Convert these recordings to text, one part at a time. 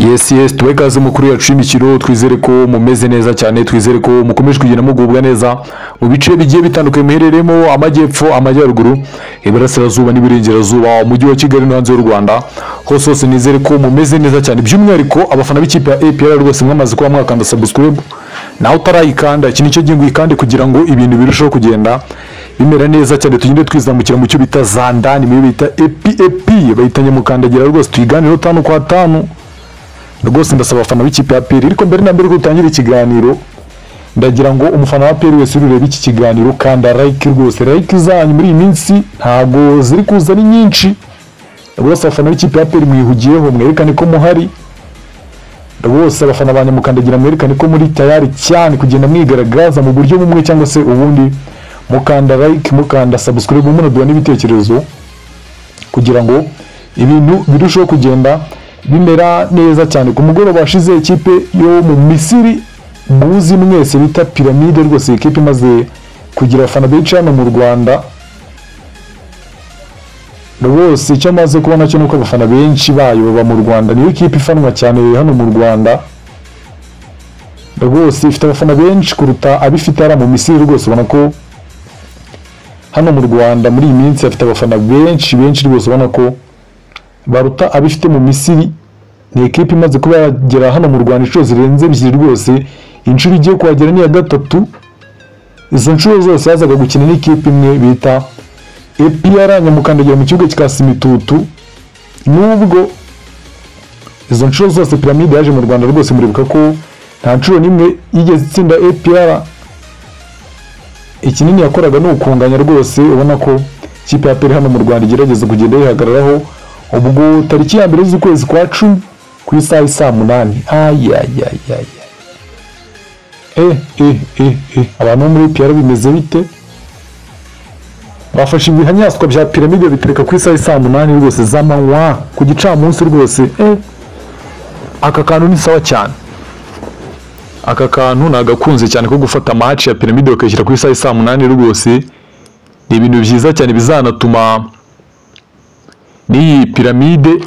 Yes, tuwe kaze mukuru yacu y'imikino. Twizere ko mumeze neza cyane, twizere ko mukomeje kugenda mugubwa neza mu bice bigiye bitandukanye muherereyemo, amajyepfo, amajyaruguru, iburasirazuba n'iburengerazuba, umujyi wa Kigali no hanze y'u Rwanda hose hose. Nizere ko mumeze neza cyane, by'umwihariko abafana b'ikipe ya APR. Rwose mwamaze kuba mwakanda subscribe, nawe utarayikanda iki nicyo gihe ngo uyikande kugira ngo ibintu birusheho kugenda bimera neza cyane. Tugende twizamukira mu cyo bita zandani, mu bita epi bayita Nyamukandagira. Rwose tuyiganire tanu kwa tanu. Rwose ndasaba abafana b'ikipe ya APR, ariko mbere na mbere ko dutangira ikiganiro, ndagira ngo umufana wa APR wese ureba iki kiganiro, kanda like. Rwose like zanyu muri iyi minsi ntago ziri kuza ari nyinshi. Rwose abafana b'ikipe ya APR mwihugiyeho, mwerekane ko muhari. Rwose abafana ba Nyamukandagira, mwerekane ko muri tayari cyane kugenda mwigaragaza mu buryo bumwe cyangwa se ubundi, mukanda like, mukanda subscribe, munaduha n'ibitekerezo kugira ngo ibintu birusheho kugenda bimera neza cyane. Ku mugoroba washize, ikipe yo mu Misiri muzi mwese bita Pyramide, rwose ikipe imaze kugira abafana benshi hano mu Rwanda. Rwose icyo amaze kubona cyo nuko abafana benshi bayo baba mu Rwanda, niyo ikipe ifanwa cyane hano mu Rwanda. Rwose ifite abafana benshi kuruta abifite hariya mu Misiri. Rwose ubona ko hano mu Rwanda muri iyi minsi afite abafana benshi benshi, rwose ubona ko baruta abifite mu Misiri. Ni ekipe imaze kuba yagera hano mu Rwanda inshuro zirenze ebyiri. Rwose inshuro igiye kuhagera ni iya gatatu. Izo nshuro zose yazaga gukina n'ikipe imwe bita APR Nyamukandagira mu kibuga cya Simitutu. Nubwo izo nshuro zose Pyramide yaje mu Rwanda, rwose muribuka ko nta nshuro n'imwe yigeze itsinda APR. Ikinini yakoraga ni ukunganya. Rwose ubona ko ikipe ya APR hano mu Rwanda igerageza kugenda yihagararaho. Ubwo tariki ya 1 z'ukwezi kwa 10 ku isaha saa 8, ayayayaya, abantu bo muri APR bimeze bite? Bafashe ibihanyaswa bya Pyramide bitereka ku isaha saa 8 rwose z'amanywa, ku gicamunsi. Rwose aka kantu ni sawa cyane, aka kantu nagakunze cyane ko gufata match ya Pyramide bakayishyira ku isaha saa 8. Rwose ni ibintu byiza cyane, bizanatuma n'iyi Pyramide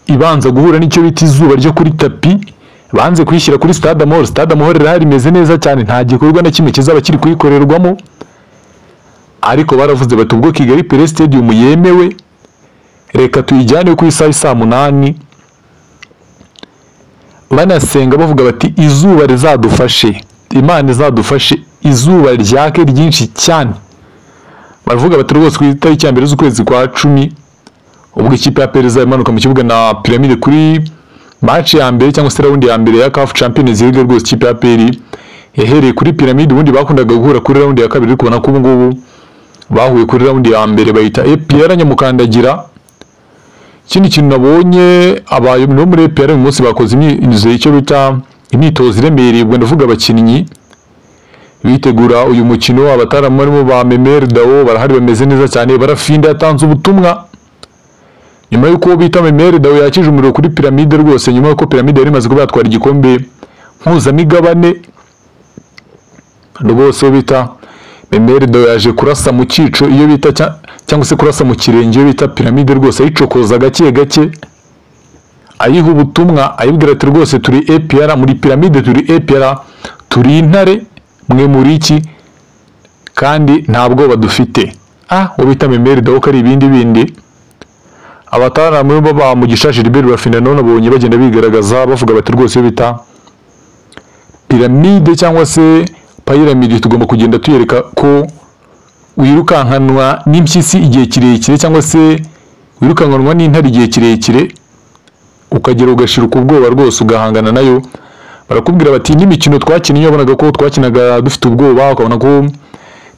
ibanza guhura n'icyo bita izuba ryo kuri tapi. Banze kuyishyira kuri Stade Amahoro. Stade Amahoro irahari, imeze neza cyane, nta gikorwa na kimwe kizaba kiri kuyikorerwamo, ariko baravuze bati ubwo Kigali Pele Stadium yemewe, reka tuyijyane ku isaha saa 8. Banasenga bavuga bati izuba rizadufashe, Imana izadufashe, izuba ryake ryinshi cyane. Baravuga bati rwose ku itariki ya 1 z'ukwezi kwa 10, ubwo ikipe ya APR izaba imanuka mu kibuga na Pyramide kuri match ya mbere cyangwa se round ya mbere ya CAF Champions League. Rwose ikipe ya APR yahereye kuri Pyramide. Ubundi bakundaga guhura kuri round ya kabiri, ariko ubona ko ubu ngubu bahuye kuri round ya mbere, bayita APR Nyamukandagira. Ikindi kintu nabonye, abayo no muri APR uyu munsi bakoze icyo bita imyitozo iremereye. Ubwo ndavuga abakinnyi bitegura uyu mukino. Abataramu barimo ba Memel Dao barahari, bameze neza cyane. Barafinda yatanze ubutumwa nyuma y'uko bita Memel Dao yakije umuriro kuri Pyramide. Rwose nyuma y'uko Pyramide yari imaze kuba yatwara igikombe mpuzamigabane, rwose bita Memel Dao yaje kurasa mu cyico iyo bita cyangwa se kurasa mu kirenge iyo bita Pyramide. Rwose ayicokoza gake gake, ayiha ubutumwa, ayibwira ati rwose turi APR, muri Pyramide turi APR, turi intare, mwe muri iki, kandi nta bwoba dufite. Uwo bita Memel Dao ko ari ibindi bindi. Abataramu bo ba Mugisha Gilbert Barafinda none abonye bagenda bigaragaza, bavuga bati rwose iyo bita Pyramide cyangwa se Pyramide tugomba kugenda tuyereka ko wirukankanwa n'impyisi igihe kirekire cyangwa se wirukankanwa n'intare igihe kirekire, ukagera ugashiruka ubwoba, rwose ugahangana nayo. Barakubwira bati n'imikino twakinnye wabonaga ko twakinaga dufite ubwoba, ukabona ko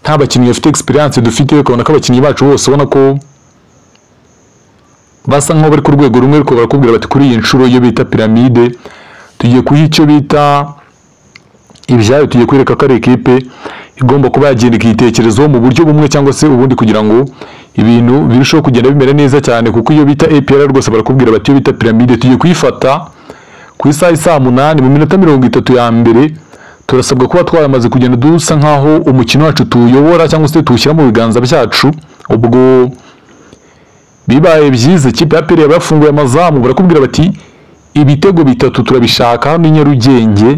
nta bakinnyi bafite experience dufite, ukabona ko abakinnyi bacu bose ubona ko basa nkaho bari ku rwego rumwe. Ariko barakubwira bati kuri iyi nshuro iyo bita Pyramide tugiye kuha icyo bita ibyayo, tugiye kwereka ko ari ekipe igomba kuba yagenda ikitekerezaho mu buryo bumwe cyangwa se ubundi kugira ngo ibintu birusheho kugenda bimera neza cyane. Kuko iyo bita APR, rwose barakubwira bati iyo bita Pyramide tugiye kuyifata ku isaha saa 8, mu minota 30 ya mbere turasabwa kuba twaramaze kugenda dusa nkaho umukino wacu tuwuyobora cyangwa se tuwushyira mu biganza byacu. Ubwo bibaye byiza ikipe ya APR yabafunguye amazamu. Barakubwira bati Ibitego 3 turabishaka hano i Nyarugenge.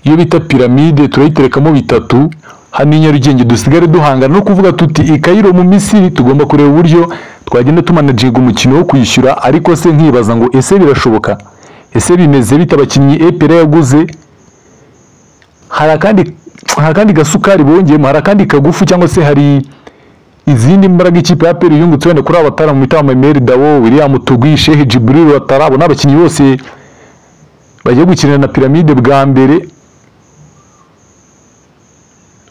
Iyo bita Piramide turayiterekamo 3 hano i Nyarugenge, dusigare duhangana no kuvuga tuti i Cairo mu Misiri tugomba kureba uburyo twagenda tumanaginga umukino wo kwishyura. Ariko se nkibaza ngo ese birashoboka? Ese bimeze bite? Abakinnyi APR yaguze hari akandi gasukari bongeyemo, hari akandi kagufu, cyangwa se hari izindi mbaraga ikipe ya APR yungutse wenda kuri abatara mu mitama Memel Dao, William Tugwi, Sheikh Jibril Ouattara. Abo n'abakinnyi bose bagiye gukina na Piramide bwa mbere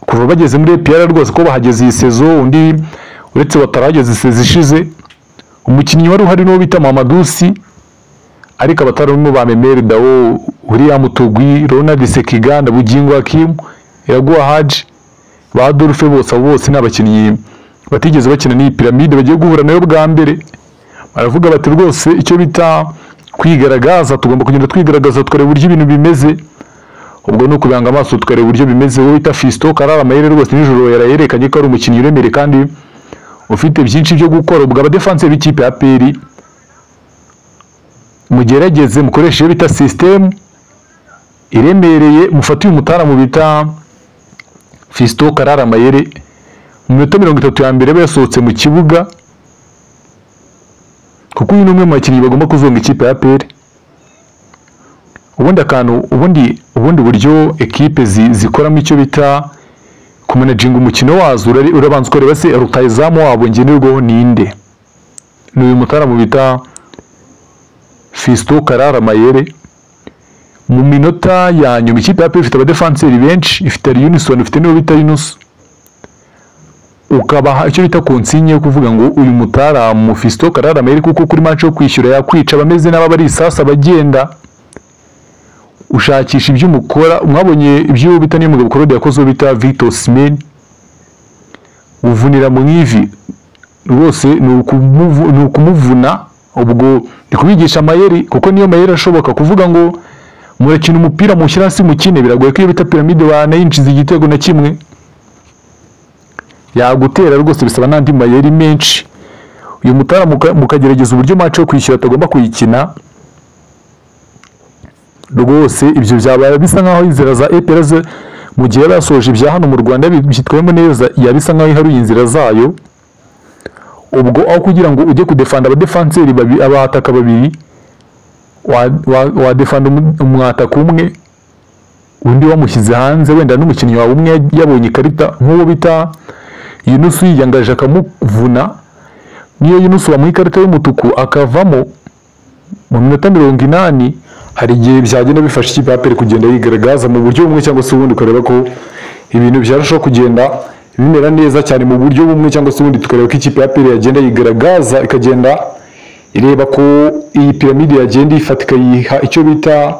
kuva bageze muri APR rwose, ko bahageze iyi saison. Undi uretse Ouattara hageze saison ishize, umukinnyi wari uhari n'uwo bita Mamadou Sy, ariko abatarimo ba Memel Dao, William Tugwi, Ronald Sekiganda, Bugingo Hakim, Iraguha Haji, ba Adolphe, bose abo bose ni abakinnyi batigeze bakina n'iyi Piramide, bagiye guhura nayo bwa mbere. Baravuga bati rwose icyo bita kwigaragaza, tugomba kugenda twigaragaza tukareba uburyo ibintu bimeze. Ubwo ni ukubanga amaso tukareba uburyo bimeze. Wowe bita Fiston Karara Mayere rwose nijoro yarayerekanye ko ari umukinnyi uremereye kandi ufite byinshi byo gukora. Ubwo abadefanse b'ikipe ya APR mugerageze mukoreshe iyo bita system iremereye, mufate uyu mutaramu bita Fiston Karara Mayere. Mu minota 30 ya mbere yasohotse mu kibuga, kuko uyu ni umwe mu bakinnyi bagomba kuzonga ikipe ya APR. Ubundi akantu ubundi buryo ekipe zikoramo icyo bita kumanaginga umukino wazo, urabanza ukareba se rutayizamu wabo ngenerwaho ninde. Ni uyu mutaramu bita Fiston Karara Mayere. Mu minota ya nyuma ikipe ya APR ifite abadefanseri benshi, ifite Unison, ifite n'uwo bita Yunus, ukabaha icyo bita konsinye yo kuvuga ngo uyu mutaramu Fiston Karara Mayere, kuko kuri match yo kwishyura yakwica abameze n'aba bari isasa bagenda ushakisha ibyo umukora. Mwabonye ibyo bita niyo mugabo Claude yakoze bita Victor Osimhen, uvunira mu ivi rwose, ni ukumuvuna. Ubwo ni kubigisha amayeri, kuko niyo mayeri ashoboka. Kuvuga ngo murakina umupira mushyira hasi mukine, biragoye ko iyo bita Piramide banayinjiza igitego na kimwe yagutera rwose, bisaba n'andi mayeri menshi. Uyu mutara mukagerageza uburyo match yo kwishyura atagomba kuyikina rwose. Ibyo byaba bisa nkaho inzira za APR mu gihe basoje ibya hano mu Rwanda byitwemo neza, yabisa nkaho iharuye inzira zayo. Ubwo aho kugira ngo ujye kudefanda abadefanseri babiri, abataka babiri, wa defanda umwataka umwe, undi wamushyize hanze, wenda n'umukinnyi wawe umwe yabonye ikarita nk'uwo bita Yunusu yiyangaje akamuvuna. Niyo Yunusu bamuha ikarita y'umutuku akavamo mu minota 80, hari igihe byagenda bifasha ikipe ya APR kugenda yigaragaza mu buryo bumwe cyangwa se ubundi, ukareba ko ibintu byarushaho kugenda bimera neza cyane mu buryo bumwe cyangwa se ubundi, tukareba ko ikipe ya APR yagenda yigaragaza, ikagenda ireba ko iyi Piramide yagenda ifata ikayiha icyo bita